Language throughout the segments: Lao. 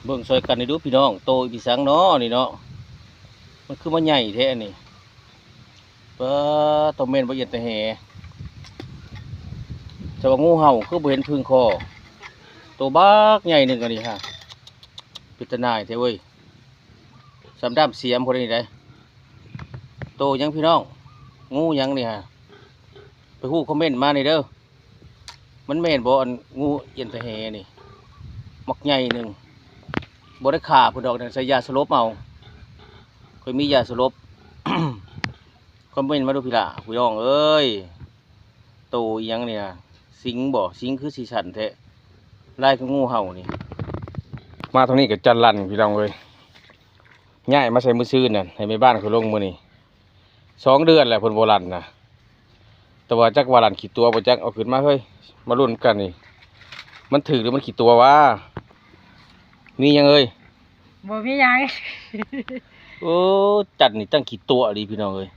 ເບິ່ງຊ່ອຍກັນນີ້ດູພີ່ນ້ອງ ໂຕອີ່ຫຍັງເນາະນີ້ເນາະ ມັນຄືມາໃຫຍ່ແທ້ນີ້. ປາດ ໂຕແມ່ນບໍ່ ອຽນຕາແຫ ແຕ່ວ່າງູເຫົ່າຄືບໍ່ເຫັນຜຶ່ງຄໍ ໂຕບັກໃຫຍ່ໜຶ່ງອັນນີ້ຮະ ເປັນຕາໜ່າຍແທ້ເວີຍ ສ່ຳດ້າມສຽມພຸ້ນນີ້ໃດ໋. ໂຕຫຍັງພີ່ນ້ອງ ງູຫຍັງນີ້ຮະ ໄປຮູ້ຄອມເມັນມາແດ່ເດີ້. ມັນແມ່ນບໍ່ ອັນງູອຽນຕາແຫນີ້ ບັກໃຫຍ່ໜຶ່ງ ບໍ່ໄດ້ຂ້າເພິ່ນດອກ ໃສ່ຢາສະຫຼົບເອົາ ຂ້ອຍມີຢາສະຫຼົບ. ຄອມເມັນມາດູພີ່ຫຼ້າ ພີ່ນ້ອງເອີຍ ໂຕອີ່ຫຍັງນີ້ນະ ສິງບໍ່ ສິງຄືຊິສັ້ນແທ້ ລາຍຄືງູເຫົ່ານີ້. ມາທາງນີ້ກໍຈັນລັນພີ່ນ້ອງເອີຍ ຍ້າຍມາໃສ່ມື້ຊືນນັ້ນ ໃຫ້ແມ່ບ້ານເຂົາລົງມື້ນີ້ ສອງເດືອນແລ້ວເພິ່ນບໍ່ລັນນະ. ແຕ່ວ່າຈັກວ່າລັນຂີ້ຕົວບໍ່ຈັກ ເອົາຂຶ້ນມາເຮີ້ຍ ມາລຸ້ນກັນນີ້ ມັນຖືກຫຼືມັນຂີ້ຕົວຫວາ? ມີຫຍັງເອີຍ? ບໍ່ມີຫຍັງ. ໂອ້ ຈັນນີ້ຕັ້ງຂີ້ຕົວອີ່ຫຼີພີ່ນ້ອງເອີຍ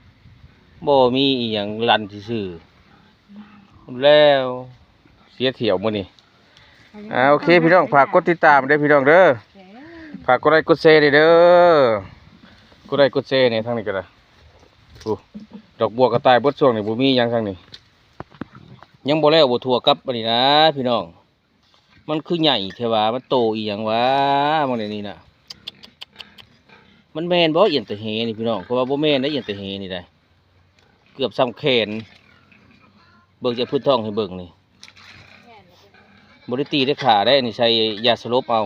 ບໍ່ມີອີ່ຫຍັງ ລັນຊື່ໆ ແລ້ວ ເສຍຖ້ຽວມື້ນີ້. ອ່າ ໂອເຄພີ່ນ້ອງ ຝາກກົດຕິດຕາມເດີ້ພີ່ນ້ອງເດີ້ ເອີ ຝາກກົດໄລກົດແຊແດ່ເດີ້ ກົດໄລກົດແຊແດ່ ທາງນີ້ກໍໄດ້. ໂອ້ ດອກບົວກໍຕາຍເບິດ ຊ່ວງນີ້ບໍ່ມີຫຍັງທາງນີ້ ຍັງບໍ່ແລ້ວບໍ່ທົ່ວກັບອັນນີ້ນະພີ່ນ້ອງ. ມັນຄືໃຫຍ່ແທ້ຫວາ ມັນໂຕອີ່ຫຍັງຫວາ ມັນນີ້ນະ ມັນແມ່ນບໍ່ ອຽນຕາແຫນີ້ພີ່ນ້ອງ ເພາະວ່າບໍ່ແມ່ນໄດ໋ ອຽນຕາແຫນີ້ໄດ໋ ເກືອບສ່ຳແຂນ. ເບິ່ງຈະພື້ນທ້ອງໃຫ້ເບິ່ງນີ້ ບໍ່ໄດ້ຕີໄດ້ຂ້າໄດ໋ ອັນນີ້ໃສ່ຢາສະຫຼົບເອົາ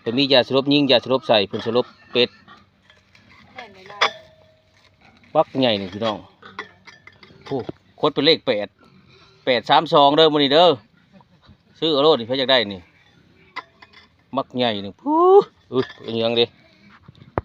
ເພິ່ນມີຢາສະຫຼົບຍິງ ຢາສະຫຼົບໃສ່ ເພິ່ນສະຫຼົບເປັດ. ບັກໃຫຍ່ນີ້ພີ່ນ້ອງ ໂອ້ ຄົດເປັນເລກແປດ ແປດສາມສອງເດີ້ມື້ນີ້ເດີ້ ຊື້ເອົາໂລດນີ້ ໃຜຢາກໄດ້ນີ້ ບັກໃຫຍ່ນີ້. ປູ້ ອຸ້ຍ ອີ່ຫຍັງເດ